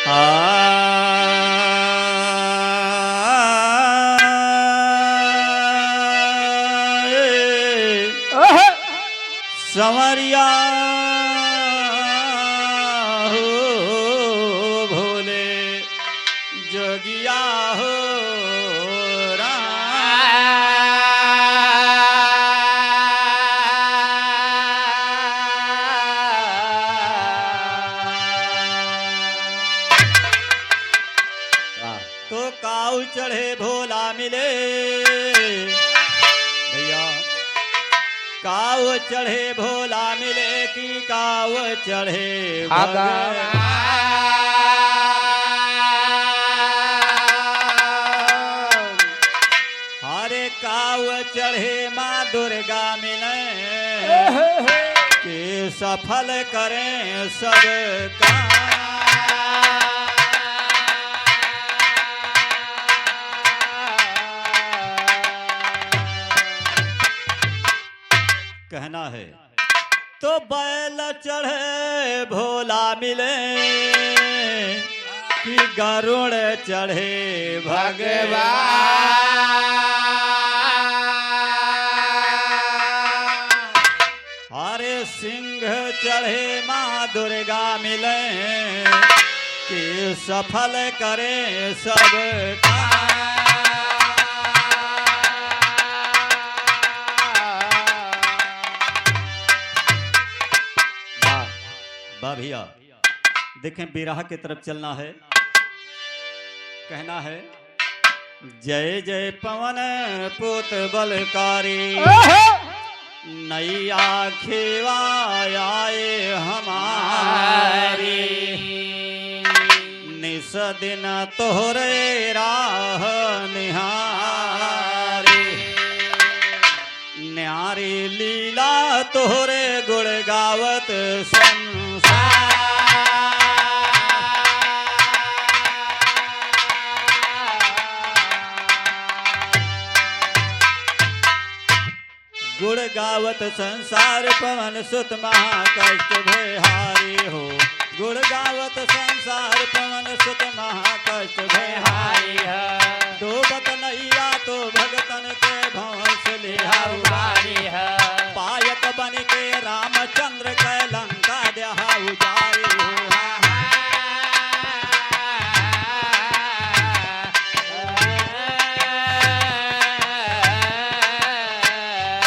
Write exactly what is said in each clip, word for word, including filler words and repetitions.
आ, ए, संवरिया हो भोले जोगिया हो राम। वाह। तो काऊ चढ़े भोला मिले भैया, काऊ चढ़े भोला मिले कि काऊ चढ़े भगवान। हरे काऊ चढ़े माँ दुर्गा मिले कि सफल करें सब काम। कहना है तो बैल चढ़े भोला मिले कि गरुड़ चढ़े भगवान। हरे सिंह चढ़े माँ दुर्गा मिले कि सफल करे सब काम। वाह, वाह भैया। देखें, बिरहा की तरफ चलना है। कहना है, जय जय पवन पूत बलकारी, नैया खेवा आए हमारी। निस दिन तोहरे राह निहारी। न्यारी लीला तोहरे गुण गावत संसार। गुण गावत संसार पवन सुत महाकष्ट भयहारी हो। गुण गावत संसार पवन सुत महाकष्ट भयहारी है। डूबत नैया तो भगतन के भंस लिहा उबारी है। पायक बन के रामचंद्र के लंका देहा उजारी हो।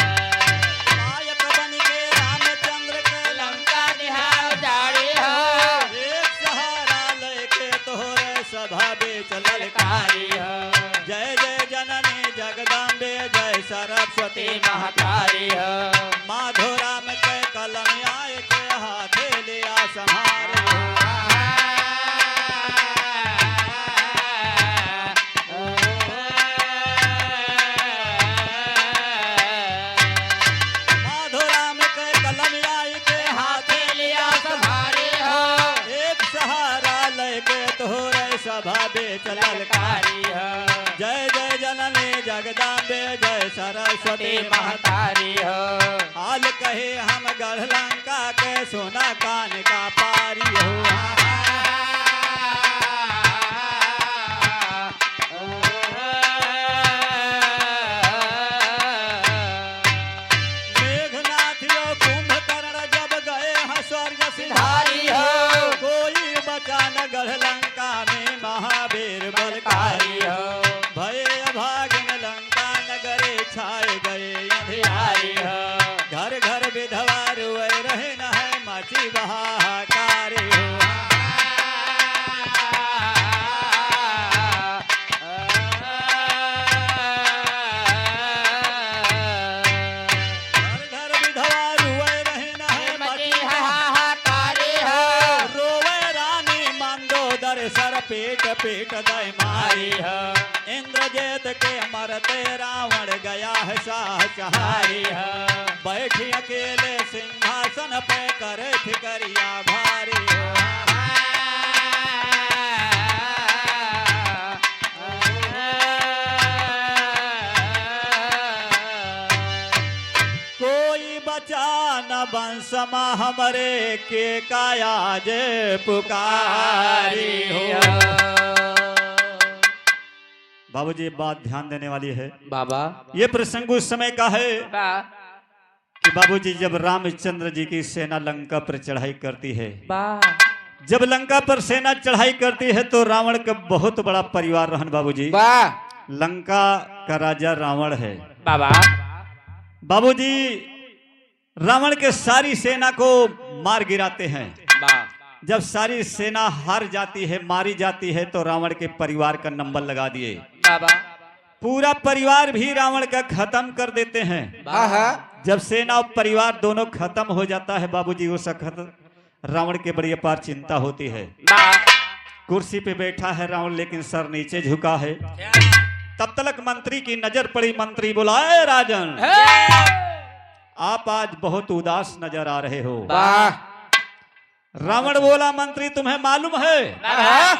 पायक बन के रामचंद्र के लंका निहार जारी हो। एक सहारा लेके तोहरे सभा बीच ललकारी हो। जय जय जननी जगदम्बे जय सरस्वती महतारी हो। माधो राम के कलम आए के हाथे लिया संहारे हो। माधो राम के कलम आई के हाथे लिया संभारे हो। एक सहारा लेके तोहरे सभा बीच ललकारी हो। जय जय जननी जगदम्बे जय सरस्वती महतारी हो। हाल कहे हम गढ़ लंका के सोना कान का पारी हो। मेघनाथ यो कुंभकर्ण जब गए हैं स्वर्ग सिधारी हो। कोई बचा न गढ़ लंका में महावीर बलकारी हो। भये अभागिन लंका नगरे छाए गए अंधियारी हो। घर घर विधवा रोए रहे न है मची बहाकार हो। घर घर विधवा रोए रहे न है मची हाहाकारी हो। रोवे रानी मंदोदर सर पीट पीट दय मारी हो। इंद्रजीत के मरते रावण गया है साह सहारी हो। बैठी अकेले सिंहासन पे करे फिकरिया भारी हो। कोई बचा न वंश मा हमरे के काया जे पुकारी हो। अब ये बात ध्यान देने वाली है। बाबा। ये प्रसंग उस समय का है बा। कि बाबूजी, जब रामचंद्र जी की सेना लंका पर चढ़ाई करती है, बा। जब लंका पर सेना चढ़ाई करती है तो रावण का बहुत बड़ा परिवार रहन बाबूजी। बा। लंका का राजा रावण है। बाबा। बाबूजी, रावण के सारी सेना को मार गिराते हैं। बा। जब सारी सेना हार जाती है, मारी जाती है, तो रावण के परिवार का नंबर लगा दिए। बाबा। पूरा परिवार भी रावण का खत्म कर देते हैं। बा। हाँ, हाँ। जब सेना और परिवार दोनों खत्म हो जाता है बाबूजी, उस वक्त रावण के बड़ी अपार चिंता होती है। बा। कुर्सी पे बैठा है रावण, लेकिन सर नीचे झुका है। तब तलक मंत्री की नजर पड़ी, मंत्री बोला, "ए राजन, हे!" आप आज बहुत उदास नजर आ रहे हो। वाह। रावण बोला, "मंत्री, तुम्हें मालूम है वाह।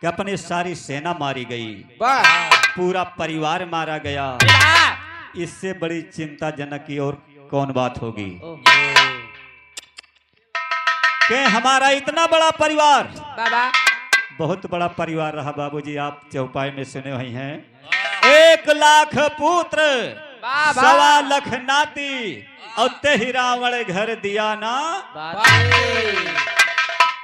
कि अपनी सारी सेना मारी गई, वाह। पूरा परिवार मारा गया, वाह। इससे बड़ी चिंताजनक की और कौन बात होगी?" ओहो। कि हमारा इतना बड़ा परिवार, बाबा। बहुत बड़ा परिवार रहा बाबूजी, आप चौपाई में सुने हुए हैं, एक लाख पुत्र, बाबा। सवा लाख नाती, और तेहि रावण घर दिया ना। बाबा।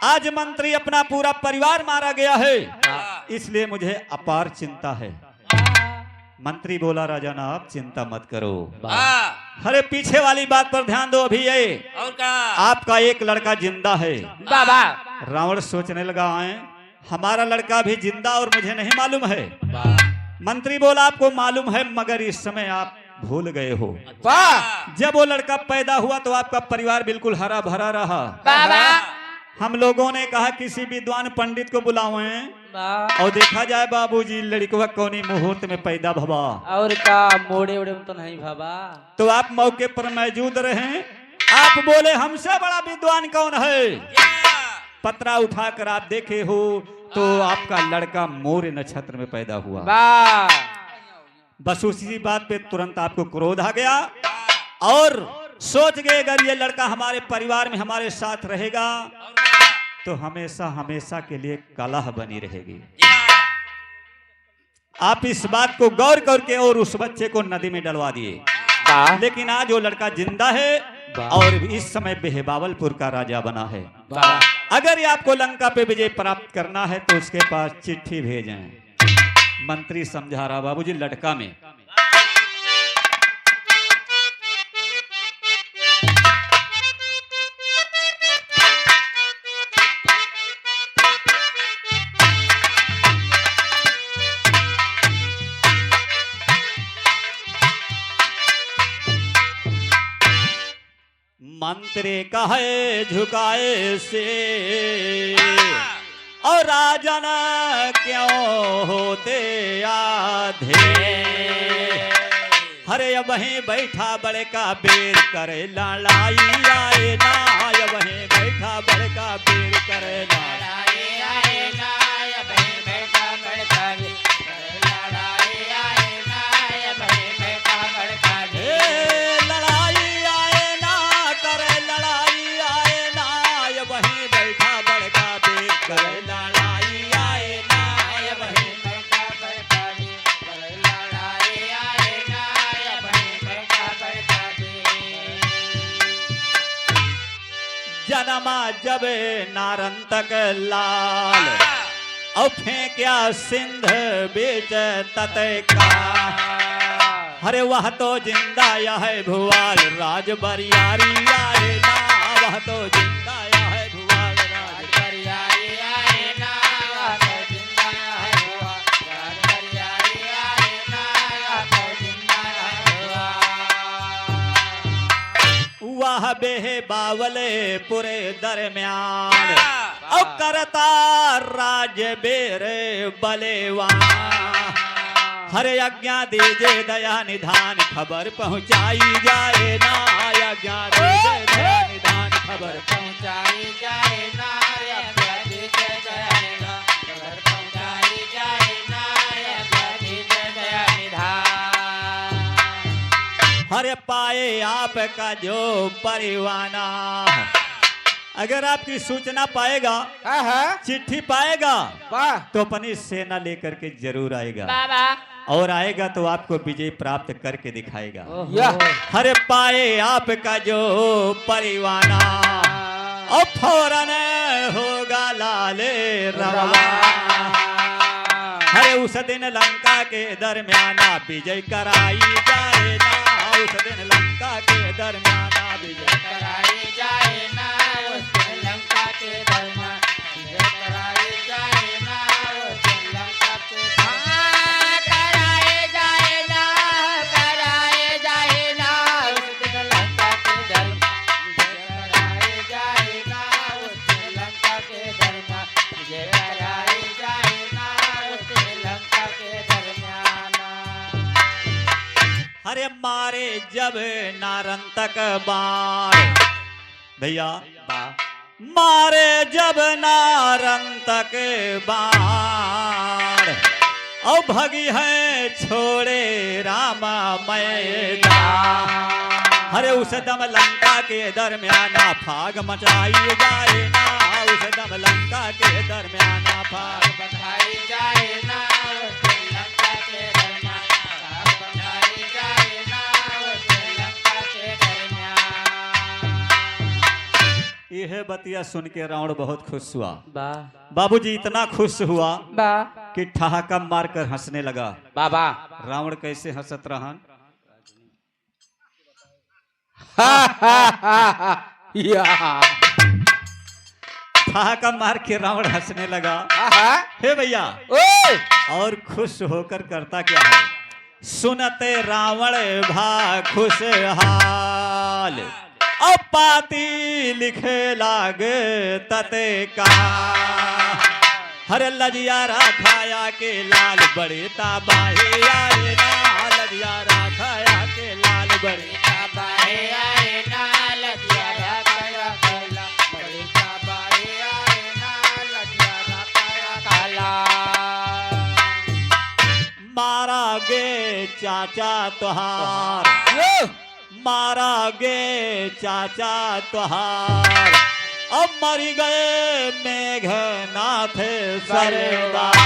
आज मंत्री अपना पूरा परिवार मारा गया है, हाँ। इसलिए मुझे अपार चिंता है। मंत्री बोला, "राजन, आप चिंता मत करो।" वाह। अरे, पीछे वाली बात पर ध्यान दो। अभी ये और का? आपका एक लड़का जिंदा है। बाबा। रावण सोचने लगा, "आए, हमारा लड़का भी जिंदा और मुझे नहीं मालूम है।" वाह। मंत्री बोला, "आपको मालूम है, मगर इस समय आप भूल गए हो।" वाह। जब वो लड़का पैदा हुआ तो आपका परिवार बिल्कुल हरा भरा रहा। बाबा। हम लोगों ने कहा, "किसी विद्वान पंडित को बुलावें।" वाह। और देखा जाए बाबूजी, लड़कवा कौनी मुहूर्त में पैदा भवा। और का, मोड़े उड़े में तो नहीं भवा। तो आप मौके पर मौजूद रहे, आप बोले, "हमसे बड़ा विद्वान कौन है?" पतरा उठाकर आप देखे हो तो आपका लड़का मोर नक्षत्र में पैदा हुआ। वाह। बस उसी बात पे तुरंत आपको क्रोध आ गया और सोच गए, अगर ये लड़का हमारे परिवार में हमारे साथ रहेगा तो हमेशा हमेशा के लिए कलह बनी रहेगी। आप इस बात को गौर करके और उस बच्चे को नदी में डलवा दिए। वाह। लेकिन आज वो लड़का जिंदा है वाह। और इस समय बेहबावलपुर का राजा बना है। वाह। अगर ये आपको लंका पे विजय प्राप्त करना है तो उसके पास चिट्ठी भेजें। मंत्री समझा रहा, बाबूजी, लटका में। मंत्री कहे झुकाए से, और राजन क्यों होते आधे। हरे अबहीं बैठा बड़का बेर करे लड़ाई आए ना, अबहीं बैठा बड़का बेर करे लड़ाई आए ना, अबहीं बैठा बड़का बेर ए, लड़ाई आए ना, करे लड़ाई आए ना, ये वहीं बैठा बड़का बेर। करे लड़ाई आए ना, ये वहीं बैठा बड़का बेर। करे लड़ाई आए ना, ये वहीं बैठा बड़का बेर। जनमा जब नारंतक लाल, और फेंक्या सिंध बीच तत का। हरे वह तो जिंदा यह भुआल राज बरियारी आए ना, वह तो जिंदा यह भुआल राज बरियारी आए ना, वह तो जिंदा यह भुआल राज बरियारी आए ना, वह तो जिंदा यह भुआल। वह बेहबावलपुर दरम्यान, वाह। और करता राज बेर बलेवा। हरे आज्ञा दीजे दया निधान, खबर पहुँचाई जाए ना। आज्ञा दीजे दया निधान, खबर पहुँचाई जाए ना। आज्ञा दीजे दया निधान, खबर पहुँचाई जाए ना। आज्ञा दीजे दया निधान। हरे पाए आपका जो परिवाना, अगर आपकी सूचना पाएगा, हाँ, हाँ। चिट्ठी पाएगा, वाह। तो अपनी सेना लेकर के जरूर आएगा। वाह, वाह। और आएगा तो आपको विजय प्राप्त करके दिखाएगा। ओहो। यह। हरे पाए आपका जो परिवाना, और फौरन होगा लाल रवाना। हरे उस दिन लंका के दरमियाना विजय कराई जाए ना, उस दिन लंका के दरमियाना विजय कराई जाए ना, उस दिन लंका के दरमियाना विजय कराई जाए ना, उस दिन लंका के हाँ, कराई जाए ना, कराई जाए ना, उस दिन लंका के दरमियाना विजय कराई जाए ना, उस दिन लंका के दरमियाना विजय कराई जाए ना, उस दिन लंका के दरमियाना। हरे मारे जब नारंतक बाण, भैया, बा। मारे जब नारंतक बाण, और भगी है छोड़े राम मैदान। हरे उस दम लंका के दरमियाना फाग मचाई जाए ना, उस दम लंका के दरमियाना फाग मचाई जाए ना, उस दम लंका के दरमियाना फाग मचाई जाए ना, उस दम लंका के दरमियाना। यह बतिया सुन के रावण बहुत खुश हुआ। वाह। बाबूजी इतना खुश हुआ वाह। कि ठहाका मारकर हंसने लगा। वाह, वाह। रावण कैसे हंसत रहन? या। ठहाका मार के रावण हंसने लगा। आहा। हे भैया। ओए। और खुश होकर करता क्या है? सुनत रावण भा खुशहाल, अब पाती लिखे लाग तत्काल। हरे लजिया राखाया के लाल बड़ी ताबाही आए ना, लजिया राखाया के लाल बड़ी ताबाही आए ना, लजिया राखाया के लाल बड़ी ताबाही आए ना, लजिया राखाया के लाल। मारा गे चाचा तोहार, यो! मारा गे चाचा तोहार, अब मरि गए मेघनाथ सरदार।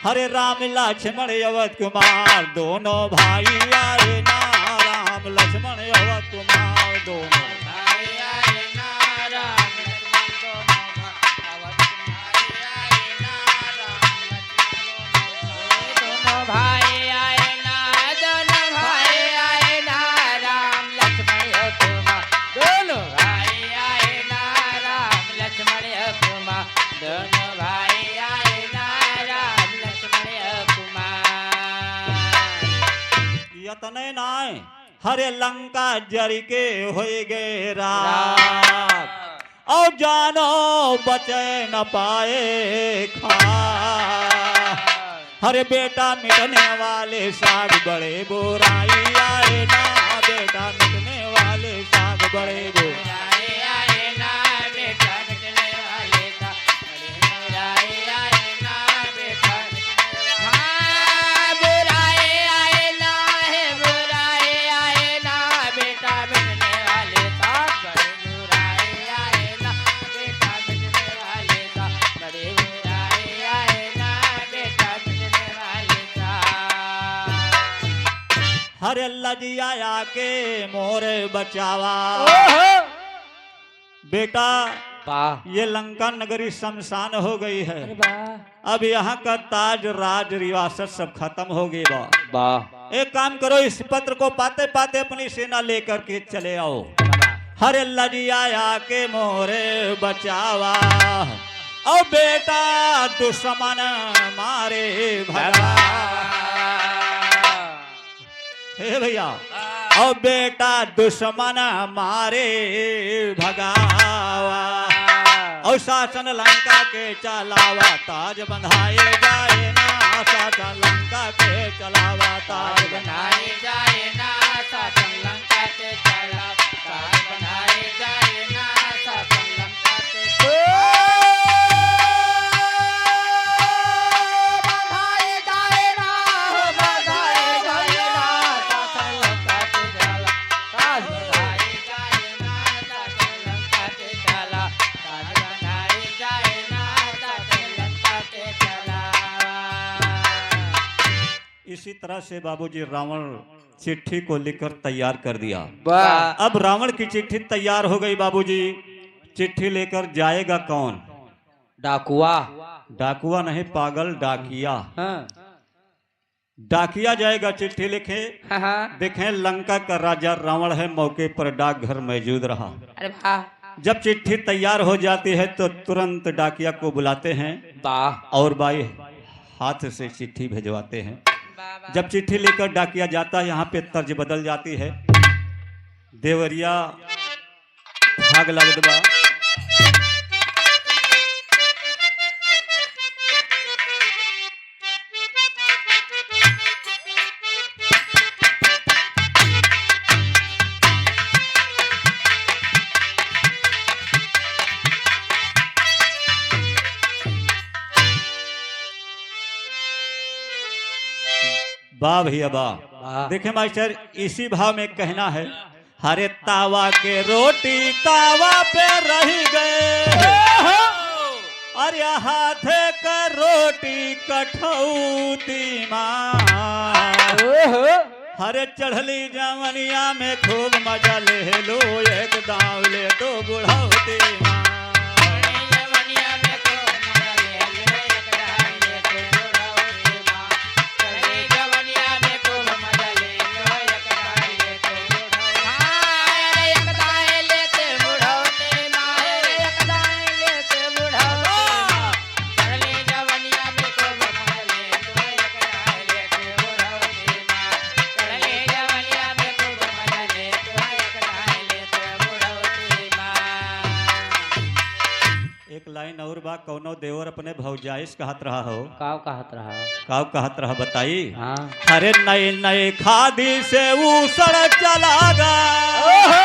हरे राम लक्ष्मण अवध कुमार, दोनों भाई आए ना, राम लक्ष्मण अवध कुमार, दोनों भाई आए ना, राम लक्ष्मण दोनों भाई अवध कुमार आए ना, राम लक्ष्मण दोनों भाई आए ना, दोनों भाई आए ना, राम लक्ष्मण अवध कुमार, दोनों भाई आए ना, राम लक्ष्मण अवध कुमार, दोनों भाई आए ना, राम लक्ष्मण अवध कुमार। यतने नाय, हरे लंका जरि के होई गे राख। राख। और जानो बचे न पाए खाक। हरे बेटा मिटने वाले साग बड़े बुराई आए ना, बेटा मिटने वाले साग बड़े बुराई आए ना, बेटा मिटने वाले साग बुराई आए ना, बेटा मिटने वाले हाँ, बुराई आए ना, हे बुराई आए ना, बेटा मिटने वाले साग बड़े बुराई आए ना, बेटा मिटने वाले साग बड़े बुराई आए ना, बेटा मिटने वाले साग। हरे लजिया आके मोरे बचावा। ओहो! बेटा, वाह। ये लंका नगरी शमशान हो गई है। अरे वाह। अब यहाँ का ताज राज रियासत सब खत्म हो गई बा। वाह। एक काम करो, इस पत्र को पाते पाते अपनी सेना लेकर के चले आओ। हरे लजिया आके मोरे बचावा, और बेटा दुश्मन मारे भगा। हे भैया, और बेटा दुश्मन मारे भगावा, और शासन लंका के चलावा, ताज बंधाए जाए ना, शासन लंका के चलावा, ताज बंधाए जाए ना, शासन लंका के चलावा, ताज बंधाए जाए ना, शासन लंका के ओ, बंधाए जाए ना, बंधाए जाए ना, शासन लंका के चलावा, ताज बंधाए जाए ना, शासन लंका के अच्छी तरह से बाबूजी रावण चिट्ठी को लिखकर तैयार कर दिया। वाह। अब रावण की चिट्ठी तैयार हो गई बाबूजी। चिट्ठी लेकर जाएगा कौन? डाकुआ। डाकुआ नहीं पागल, डाकिया। हाँ। डाकिया जाएगा चिट्ठी लिखे। हाँ, हाँ। देखें, लंका का राजा रावण है, मौके पर डाकघर मौजूद रहा। अरे वाह। जब चिट्ठी तैयार हो जाती है तो तुरंत डाकिया को बुलाते हैं। वाह। और बाई हाथ से चिट्ठी भिजवाते हैं। वाह, वाह। जब चिट्ठी लेकर डाकिया जाता है, यहाँ पे तर्ज बदल जाती है। देवरिया भाग लगत बा। वाह भैया वाह। वाह। देखे मास्टर, इसी भाव में कहना है, हरे तावा के रोटी तावा पे रह गए, अरे हाथे का रोटी कठौती माँ। ओहो। हरे चढ़ली जवनिया में खूब मजा ले लो, एक दाव ले तो बुढ़ौती माँ। एक लाइन और बा, कौनो देवर अपने भौजाइस कहत रहा हो। काव कहत रहा? काव कहत रहा बताई? हाँ। अरे नए नए खादी से ऊसड़ चला गा। ओहो।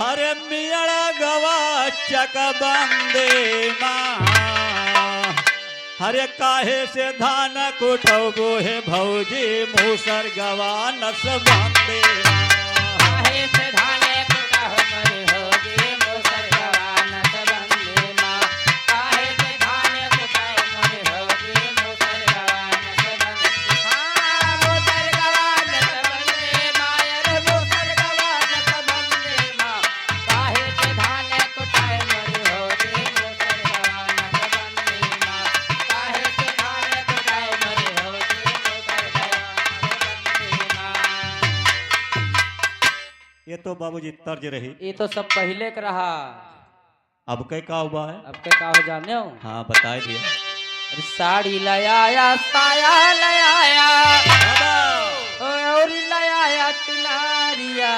अरे मियड़ गवा चकबंदी माँ। अरे काहे से धान कुटबो हे भौजी, मूसर गवा नसबंदी माँ। काहे से धान कुटबो हे भौजी, मूसर गवा नसबंदी माँ। काहे से धान कुटबो हे भौजी, मूसर गवा नसबंदी। हाँ, मूसर गवा नसबंदी माँ, अरे मूसर गवा नसबंदी माँ। काहे से धान कुटाए मोरी भौजी, मूसर गवा नसबंदी माँ। काहे से धान कुटाए मोरी भौजी, मूसर गवा नसबंदी माँ। ये तो बाबूजी तर्ज रही। ये तो सब पहिले के रहा। अब के का हुआ है? अब के का हो जाने हो? हाँ, बताए दिया। अरे साड़ी ले आया, साया ले आया, बाबा। और ले आया चुनारिया।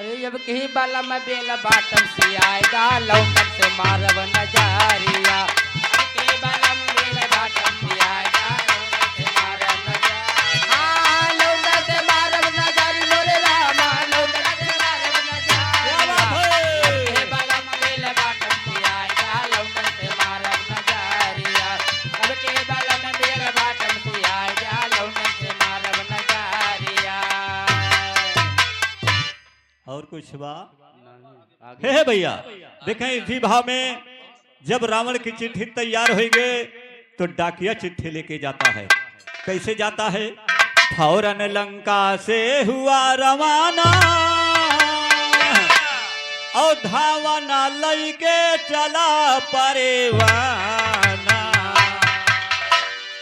अरे अब की बलम बेल बाटम सियाएगा, लौंडन से मारब नजारिया। अब की बलम बेल बाटम सियाएगा, लौंडन से मारब नजारिया। हाँ, लौंडन से मारब नजारी, मोरे रामा, लौंडन से मारब नजारिया। क्या बात है? अब के बलम बेल बाटम सियाएगा, लौंडन से मारब नजारिया। अब के बलम बेल बाटम सियाएगा, लौंडन से मारब नजारिया। और कुछ बा? नहीं, आगे। हे, हे भैया, देखें इसी भाव में जब रावण की चिट्ठी तैयार होइगे तो डाकिया चिट्ठी लेके जाता है। कैसे जाता है? फौरन लंका से हुआ रवाना और धावना लइके चला परेवाना।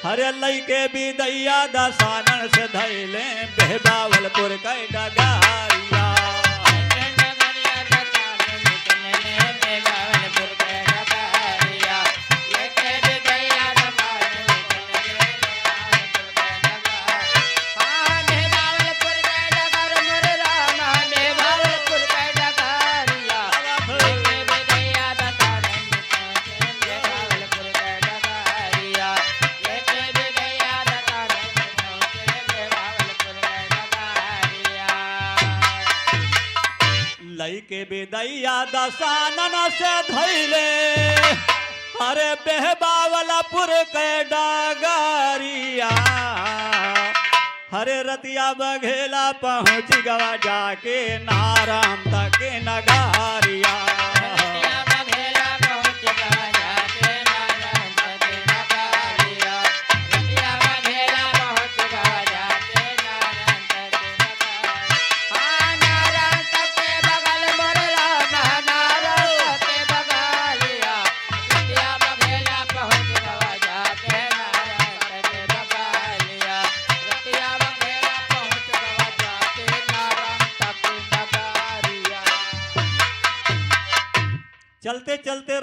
हरे लइके बिदैया दसानन से धैले बेहबावलपुर कै डगारिया। लइके बिदैया दसानन से धैले, अरे बेहबावलपुर के डगारिया। हरे रतिया बघेला पहुँच गवा जाके नाराम तक नगारिया। रतिया बघेला पहुँच गवा जाके नाराम तक नगारिया। रतिया बघेला पहुँच गवा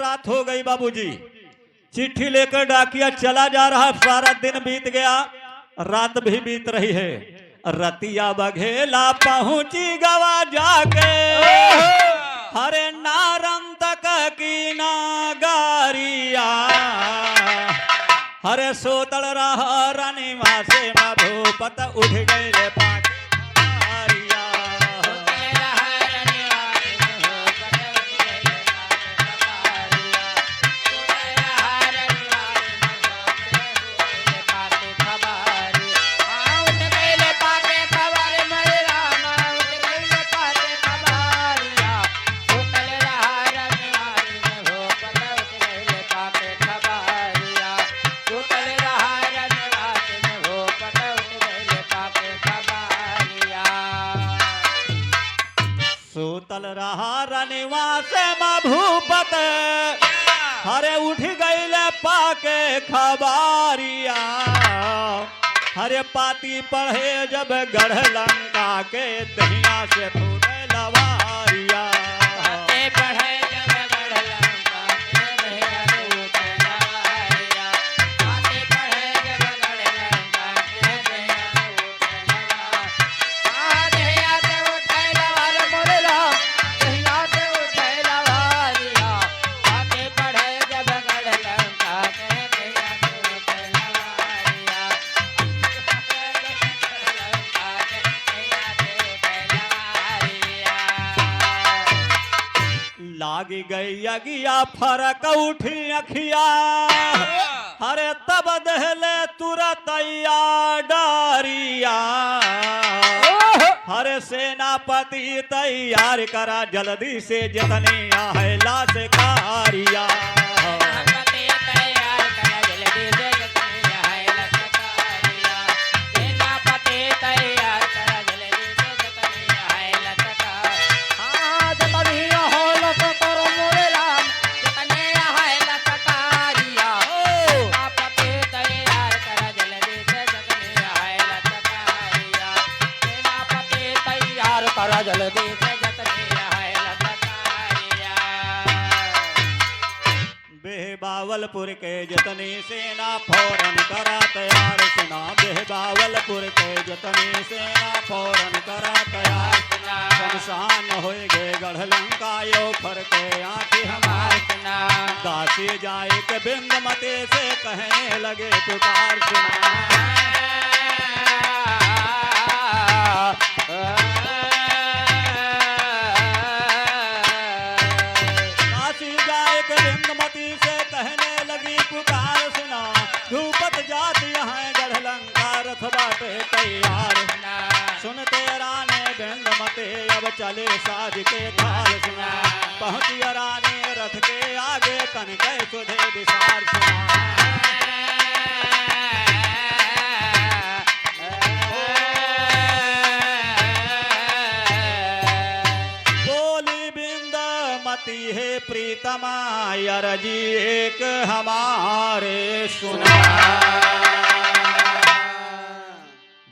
रात हो गई बाबूजी, चिट्ठी लेकर डाकिया चला जा रहा है। सारा दिन बीत गया, रात भी बीत रही है। रतिया बघेला पहुँची गवा जाके, हरे नारंतक की नागरिया। हरे सोतल रहा रनिवा से मा भूपत उठ गइले पाके खबारिया। सूतल रहा रनिवास मा भूपत, हरे उठ गइले पाके खबारिया। हरे पाती पढ़े जब गढ़ लंका के, दहिया से फूटे लवारिया। लागी गई अगिया फरक उठी अखिया, हरे तब दहले तुरत या डारिया। हरे सेनापति तैयार करा जल्दी से, जितनी आहे लाश कारिया। बेहबावलपुर के जतनी सेना फौरन करा तैयार सुना। बेहबावलपुर के जतनी सेना फौरन करा तैयार सुना। शमशान होए गे गढ़ लंका यो फर के आँखी हमार सुना। दासी जाए के बिंदमती से कहने लगे पुकार सुना। काशी जाए के बिंदमती से कहने लगी पुकार सुना। धूपत जात यहाँ गढ़ लंका रथ बाटे तैयार। सुनते रानी बिंदमती अब चले साज के थाल सुना। पहुँची रानी रथ के आगे तन कै सुधे विसार सुना। बोली बिंदमती हे प्रीतमा, अरजी एक हमारे सुना।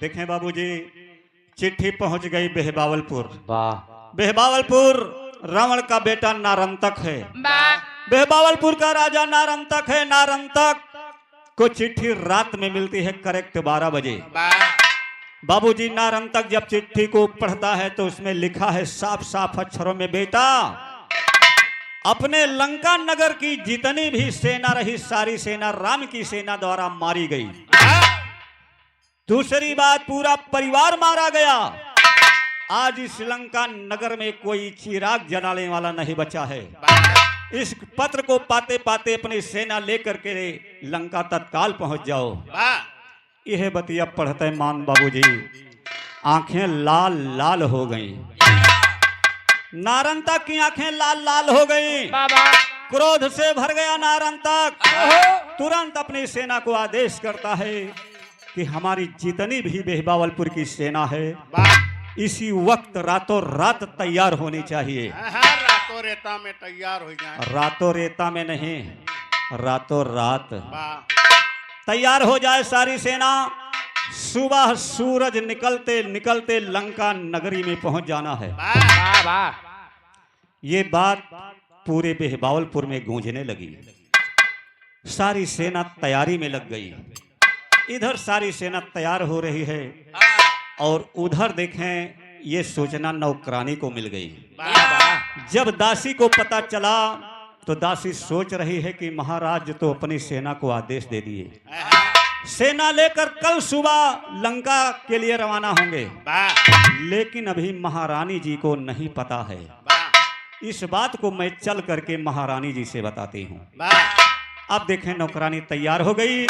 देखें बाबूजी, चिट्ठी पहुंच गई बेहबावलपुर। वाह। बेहबावलपुर रावण का बेटा नारंतक है। वाह। बेहबावलपुर का राजा नारंतक है। नारंतक को चिट्ठी रात में मिलती है, करेक्ट बारह बजे। वाह। बाबूजी नारंतक जब चिट्ठी को पढ़ता है तो उसमें लिखा है साफ साफ अक्षरों में, बेटा, अपने लंका नगर की जितनी भी सेना रही, सारी सेना राम की सेना द्वारा मारी गई। वाह। दूसरी बात, पूरा परिवार मारा गया। आज इस लंका नगर में कोई चिराग जलाने वाला नहीं बचा है। वाह। इस पत्र को पाते पाते अपनी सेना लेकर के लंका तत्काल पहुंच जाओ। वाह। यह बतिया पढ़ते मान बाबूजी आंखें लाल लाल हो गईं। नारंतक की आंखें लाल लाल हो गईं। वाह, वाह। क्रोध से भर गया नारंतक। ओहो। तुरंत अपनी सेना को आदेश करता है कि हमारी जितनी भी बेहबावलपुर की सेना है, वाह। इसी वक्त रातों रात तैयार होनी चाहिए। हाँ, रातों रेता में तैयार हो जाए। रातों रेता में नहीं, रातों रात। वाह। तैयार हो जाए सारी सेना। सुबह सूरज निकलते निकलते लंका नगरी में पहुंच जाना है। वाह। वाह, वाह। ये बात पूरे बेहबावलपुर में गूंजने लगी। सारी सेना तैयारी में लग गई। इधर सारी सेना तैयार हो रही है और उधर देखें, ये सूचना नौकरानी को मिल गई। वाह, वाह। जब दासी को पता चला तो दासी सोच रही है कि महाराज तो अपनी सेना को आदेश दे दिए, सेना लेकर कल सुबह लंका के लिए रवाना होंगे। वाह। लेकिन अभी महारानी जी को नहीं पता है। वाह। इस बात को मैं चल करके महारानी जी से बताती हूँ। वाह। अब देखें, नौकरानी तैयार हो गई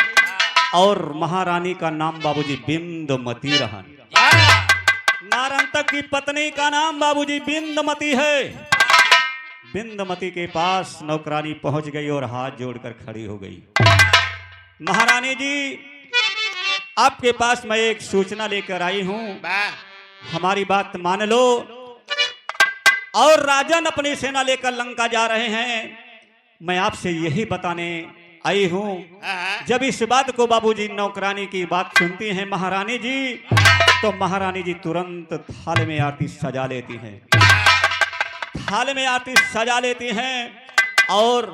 और महारानी का नाम बाबूजी बिंदमती रहन। वाह। नारंतक की पत्नी का नाम बाबूजी बिंदमती है। बिंदमती के पास नौकरानी पहुंच गई और हाथ जोड़कर खड़ी हो गई। महारानी जी, आपके पास मैं एक सूचना लेकर आई हूँ, वाह। हमारी बात मान लो। और राजन अपनी सेना लेकर लंका जा रहे हैं, मैं आपसे यही बताने आई हूँ। हाँ, हाँ। जब इस बात को बाबूजी नौकरानी की बात सुनती हैं महारानी जी, तो महारानी जी तुरंत थाल में आरती सजा लेती हैं। थाल में आरती सजा लेती हैं और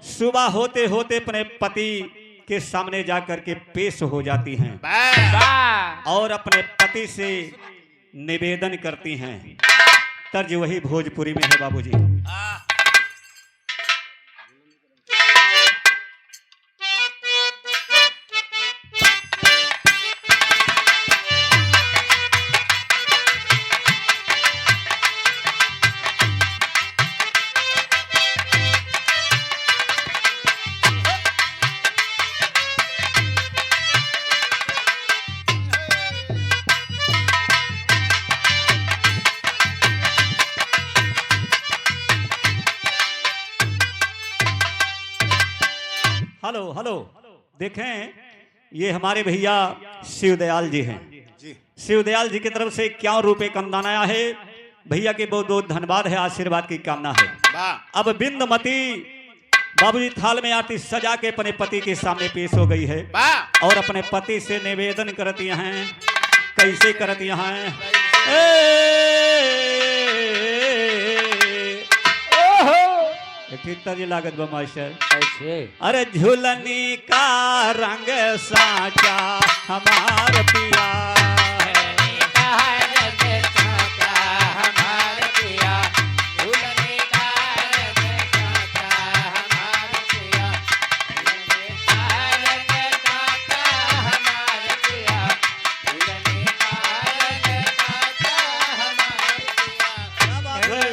सुबह होते होते अपने पति के सामने जा करके पेश हो जाती हैं। वाह। और अपने पति से निवेदन करती हैं। तर्ज वही भोजपुरी में है बाबूजी। हेलो, हेलो, देखें, ये हमारे भैया शिवदयाल जी हैं। जी। शिवदयाल जी की तरफ से इक्यावन रुपए का अनुदान आया है। भैया के बहुत बहुत धन्यवाद है, आशीर्वाद की कामना है। वाह। अब बिंदमती बाबूजी थाल में आरती सजा के अपने पति के सामने पेश हो गई है। वाह। और अपने पति से निवेदन करती हैं, कैसे करती हैं? ए, ओहो। एक ठे तर्ज लागत बा मास्टर। कैसे? अरे झुलनी का रंग साचा हमार पिया। क्या बात है?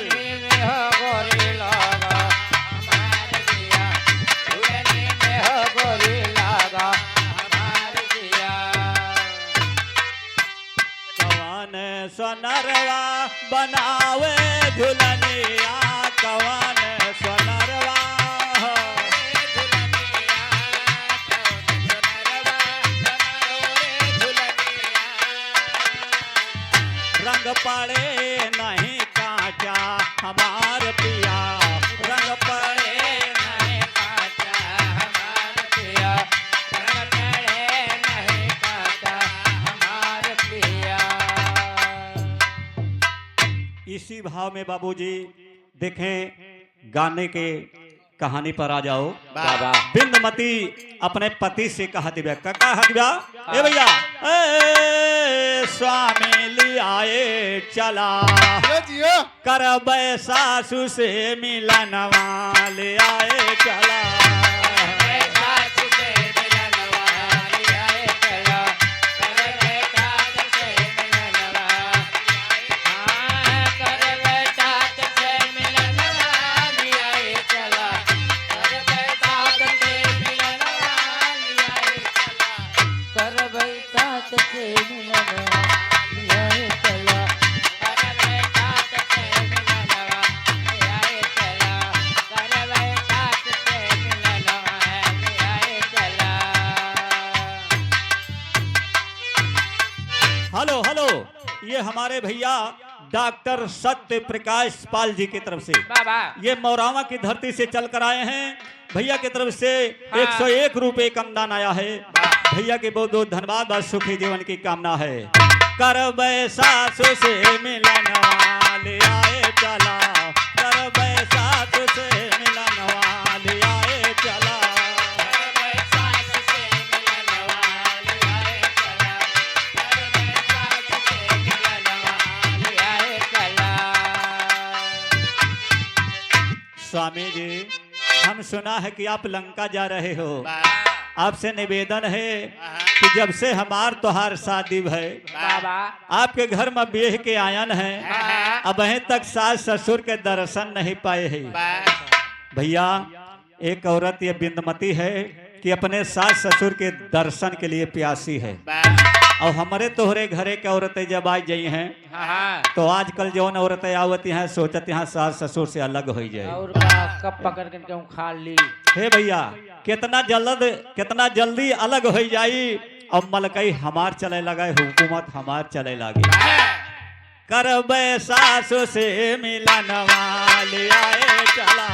कवन सोनरवा बनावे झुलनिया, कवन सोनरवा हो। रंग पड़े नहीं काचा हमार पिया, रंग पड़े नहीं काचा हमार पिया, रंग पड़े नहीं काचा हमार पिया। इसी भाव में बाबूजी देखें, गाने के कहानी पर आ जाओ। वाह। बिंदमती अपने पति से कहत बा, का कहत बा? ए भैया, ए स्वामी लियाए चला। जियो, जियो। करबै सासु से मिलनवा लियाए चला। हेलो, हेलो, ये हमारे भैया डॉक्टर सत्य प्रकाश पाल जी की तरफ से, वाह, वाह। ये मौरावा की धरती से चल कर आए हैं। भैया की तरफ से हाँ। एक सौ एक रुपए का अनुदान आया है। वाह। भैया के बहुत बहुत धन्यवाद, बस सुखी जीवन की कामना है। करबै सासु से मिलनवा लियाए चला, करबै सासु से स्वामी जी, हम सुना है कि आप लंका जा रहे हो। वाह। आपसे निवेदन है वाह। कि जब से हमार तोहार शादी भय, वाह। आपके घर में बेह के आयन है, वाह। अबहीं तक सास ससुर के दर्शन नहीं पाए है। वाह। भैया, एक औरत ये बिंदमती है कि अपने सास ससुर के दर्शन के लिए प्यासी है। वाह। और हमरे तोहरे घरे के औरतें जब आ जाई हैं, हाँ, हाँ। तो आजकल जौन औरतें आवत हैं, सोचत हैं सास ससुर से अलग होइ जाए। और का, कब पकड़ के कहूँ खा ली। हे भैया, कितना जल्द, कितना जल्दी अलग होइ जाई। अब मलकई हमार चले लगे, हुकूमत हमार चले लगे। करबे सासु से मिलनवा, ले आए चला।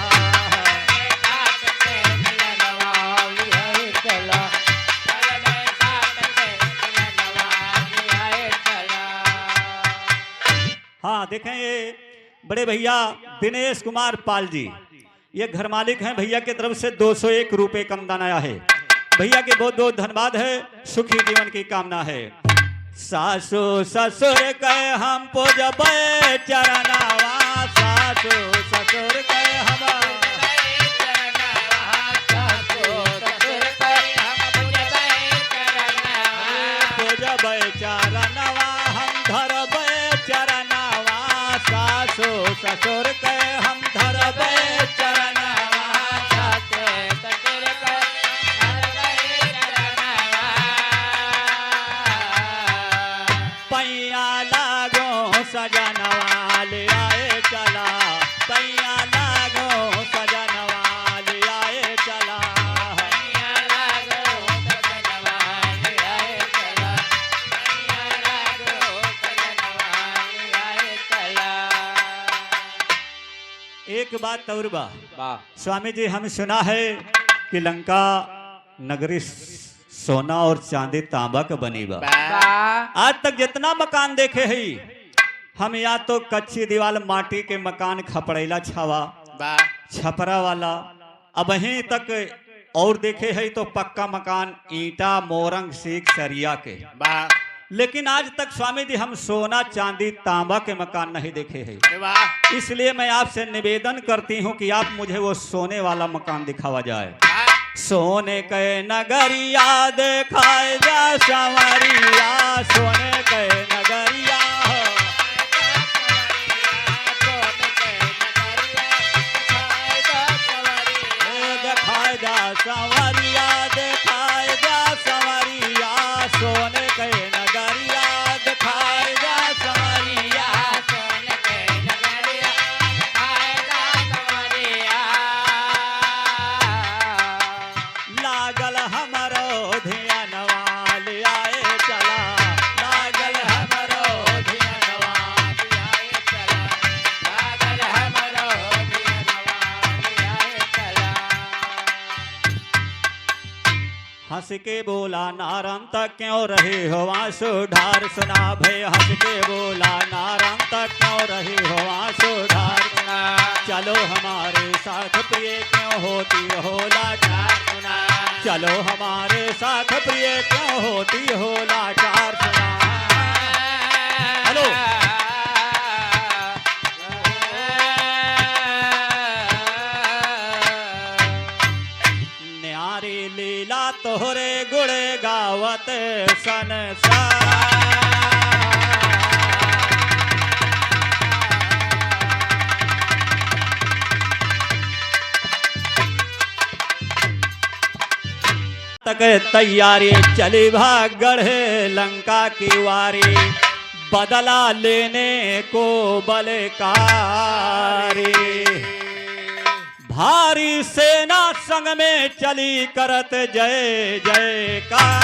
हाँ, देखें, ये बड़े भैया दिनेश कुमार पाल जी, ये घर मालिक हैं, भैया के तरफ से दो सौ एक रुपए कम दान आया है। भैया के बहुत बहुत धन्यवाद है, सुखी जीवन की कामना है। सासु ससुर के हम पूजबे चरणवा, सासु ससुर के हम पूजबे चरणवा, हम धरबे चरणवा, सासु ससुर के हम धरबे चरणवा, सासु ससुर के धरबे चरणवा। पैया लागो सजनवा, ले आए चला, पैया लागो सजनवा, ले आए चला। एक बात और बा। वाह। स्वामी जी, हम सुना है कि लंका नगरी सोना और चांदी तांबा के बनी बा। बा। आज तक जितना मकान देखे हई, हम या तो कच्ची दीवाल, माटी के मकान, खपड़ैला छावा, बा। छपरा वाला, अबहीं तक और देखे हई तो पक्का मकान, ईंटा, मोरंग, सीक, सरिया के। बा। लेकिन आज तक स्वामी जी हम सोना, चांदी, तांबा के मकान नहीं देखे हैं। अरे वाह। इसलिए मैं आपसे निवेदन करती हूँ कि आप मुझे वो सोने वाला मकान दिखावा जाए। वाह। सोने के नगरिया देखाए जा संवरिया, सोने के नगरिया हो। ए, देखाए जा संवरिया, देखाए जा संवरिया, सोने के नगरिया, देखाए जा संवरिया। लागल हमरो धियनवा, ले आए चला। लागल हमरो धियनवा, ले आए चला। लागल हमरो धियनवा, ले आए चला। हँस के बोला नारम त क्यों रही हो आंसू ढार सुना भई, हँस के बोला नारम त क्यों रही हो आंसू ढार सुना। चलो हमारे साथ प्रिय क्यों होती हो लाचार सुना। चलो हमारे साथ प्रिय क्यों होती हो लाचार सुना। हेलो। न्यारी लीला तोहरे गुण गावत संसार। तक तैयारी चली भाग गढ़े लंका की वारी, बदला लेने को बलकारी। भारी सेना संग में चली करत जय जयकार।